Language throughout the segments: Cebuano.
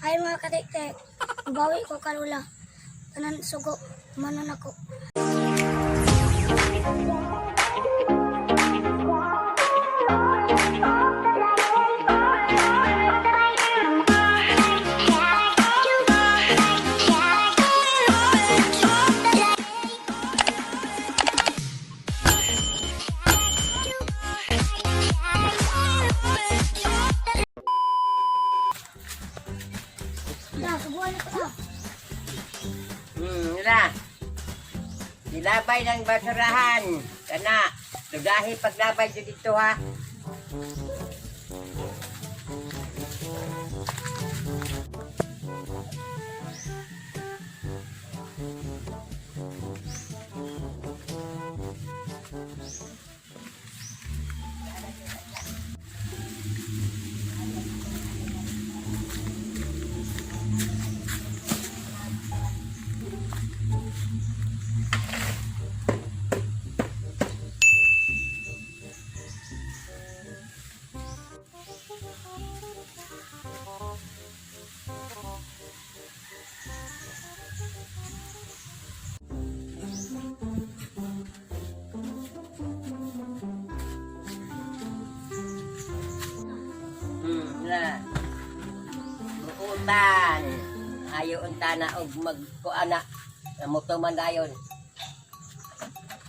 Ay, mga katiktik, bawi ko karula. Tanan sugo, manon ako. Na, suguan ako ta. Na. Nilabay ng basurahan. Kana, dudahi paglabay jud dito ha. Na. Buutan. Ayo unta na og magkuana. Namuto man dayon.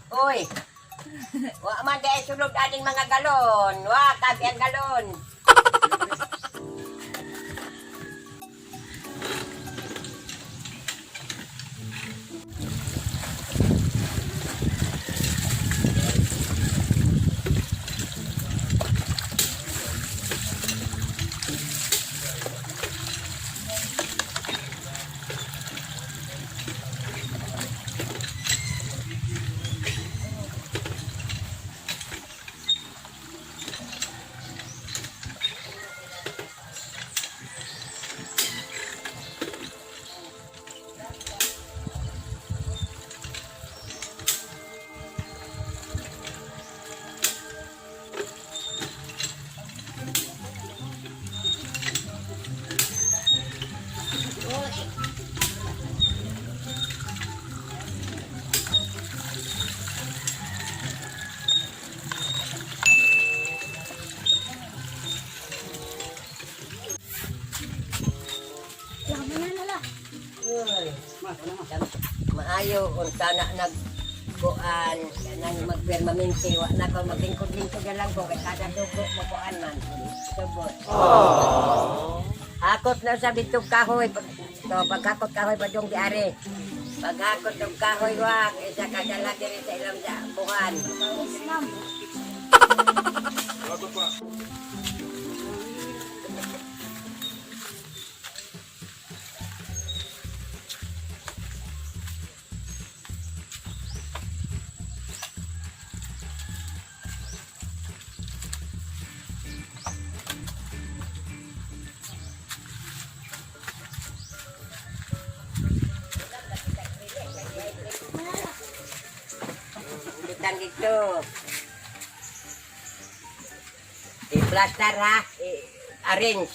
Uy. Wa man dai sulod aning mga galon. Wa kabi ang galon. Laman na nala. Uy. Maayo unta na nag kuan nang magpermanente, wa na ko maglingkod-lingkod na lang ko kay kada dugo makuan man. Subot. Hakot na sa bitog kahoy. To paghakot kahoy padung diari. Paghakot og kahoy wa isa ka dala diri sa ilang sa buhan. Islam. Ulitan dito. I-plaster ha. I-arrange.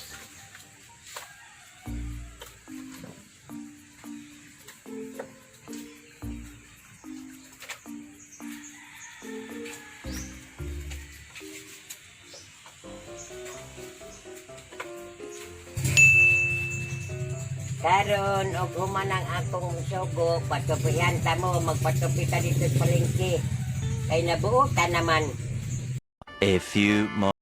Karon og human ang akong sugo, patupihan ta mo, magpatupi ta dito sa palengke. Kay nabuo ta naman. A few more.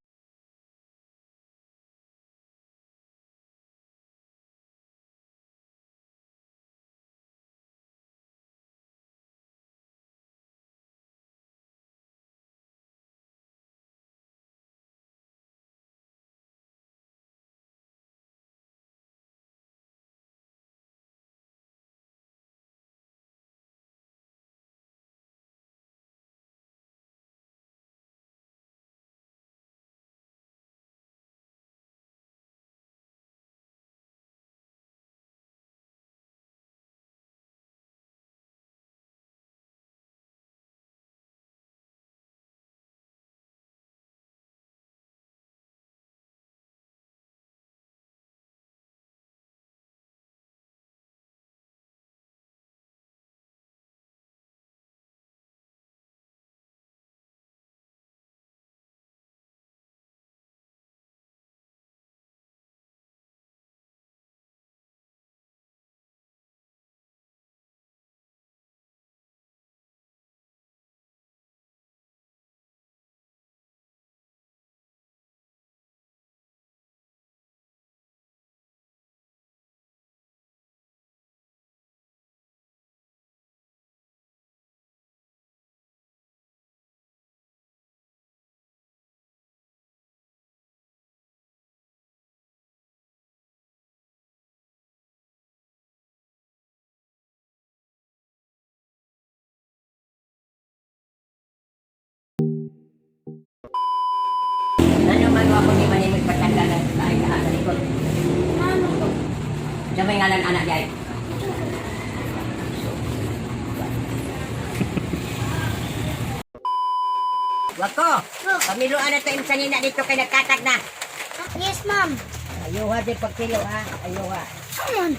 Likod. Ano ko? Sa may ngalan anak jay. Wako, pamiluan na to imsa nina dito kay nagkatag na. Yes, ma'am. Ayuha di pagpilo ha, ayuha. Come on.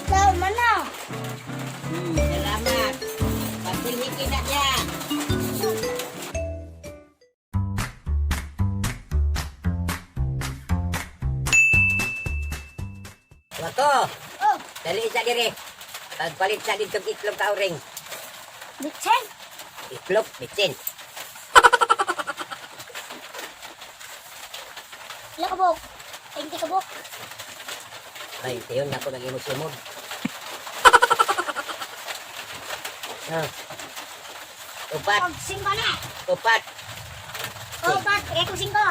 Daw man na. Salamat. Pagsilhiki na niya. Wako, Oh, dali sa dire. Pagpalit sa dito itlog kauring. bitsin. Itlog, bitsin. Ila ka buk. 20 ka buk. Ay, tiyon na ako nag-imod-sumod. Ah. Upat, Og singko na. upat. Oh, bat, kaya ko singko.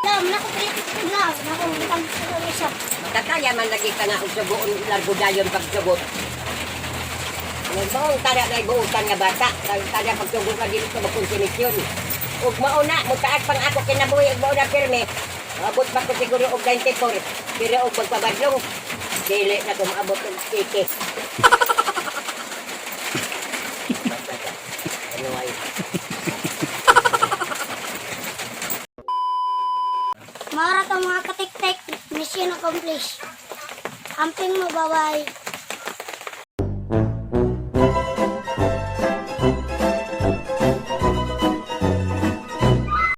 Daw, man ako pilit. Daw, nako butang sa siya. Makakaya man lagi ka nga og sugoon largo dayon pagsugot. Nagbaong tada na buutan nga bata, tada pagsugot ka dili ka makonsumisyon. Ug mao na, mutaas pang ako kinabuhi ug mao na pirmi. Maabot pa ko siguro og 94, pero og pagpabadlong dili na ko maabot og 80. Basta ka. Ano ay? Mara ka mga katiktik. Mission accomplished. Amping mo, bye-bye.